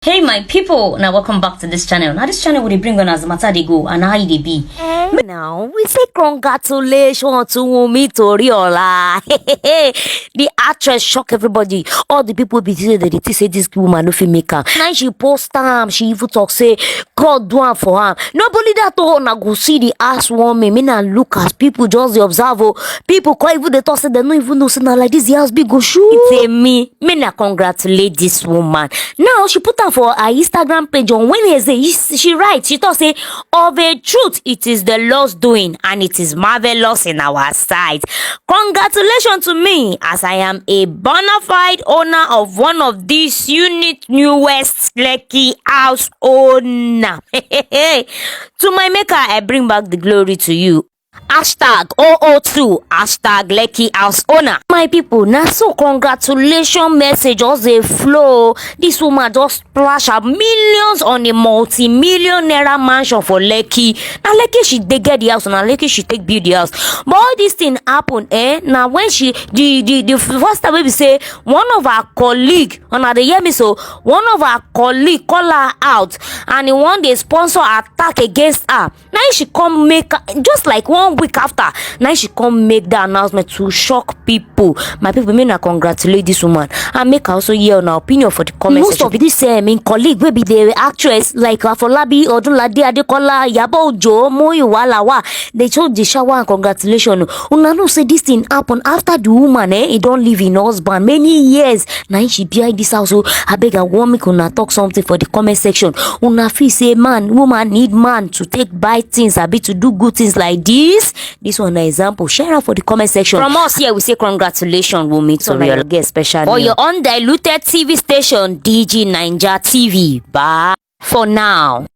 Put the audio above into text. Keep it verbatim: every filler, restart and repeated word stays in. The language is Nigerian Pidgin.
Hey my people, now welcome back to this channel. Now this channel will bring on as matter they go and how they be. Now we say congratulations to Wunmi Toriola. The actress shock everybody. All the people be say that they think say this woman no fit make am. Now she post am, she even talk say God do am for am. Nobody that told una go see the ass warming. Me na look as people just dey observe o. People come even dey talk say dem no even know say na like this the house big go shoot. It's a me. Me na congratulate this woman. Now she put am for her Instagram page on Wednesday. She, she write, she talk say, "Of a truth, it is the Lord's doing, and it is marvelous in our sight." Congratulations to me, as I am a bona fide owner of one of these unique newest Lekki house owner. To my maker, I bring back the glory to you. Hashtag O O two, hashtag Lekki house owner. My people, na so congratulation message just dey flow. This woman just splash her millions on a multi-million naira mansion for Lekki. Na Lekki she dey get the house, na Lekki she take build the house. But all this thing happen, eh? Na when she the the the first time wey be say one of her colleague, una dey hear me so, one of her colleague call her out and he wan dey sponsor attack against her. Na him she come make, just like one week after, na him she come make that announcement to shock people. My people, make una congratulate this woman and make her also hear una opinion for the comment section. Most of this um, im colleague wey be the actress like Afolabi, Odunlade Adekola, Iyabo Ojo, Muyiwa Lawal, they just dey shower and congratulation. Una know say this thing happen after the woman, eh, he don leave im husband many years. Na him she behind this house. So abeg, I wan make una talk something for the comment section. Una feel say man, woman need man to take buy things, abi to do good things like this? This one na example. Share am for the comment section. From us here, we say congratulations, Wunmi Toriola. Get special for your undiluted T V station, D G Naija T V. Bye for now.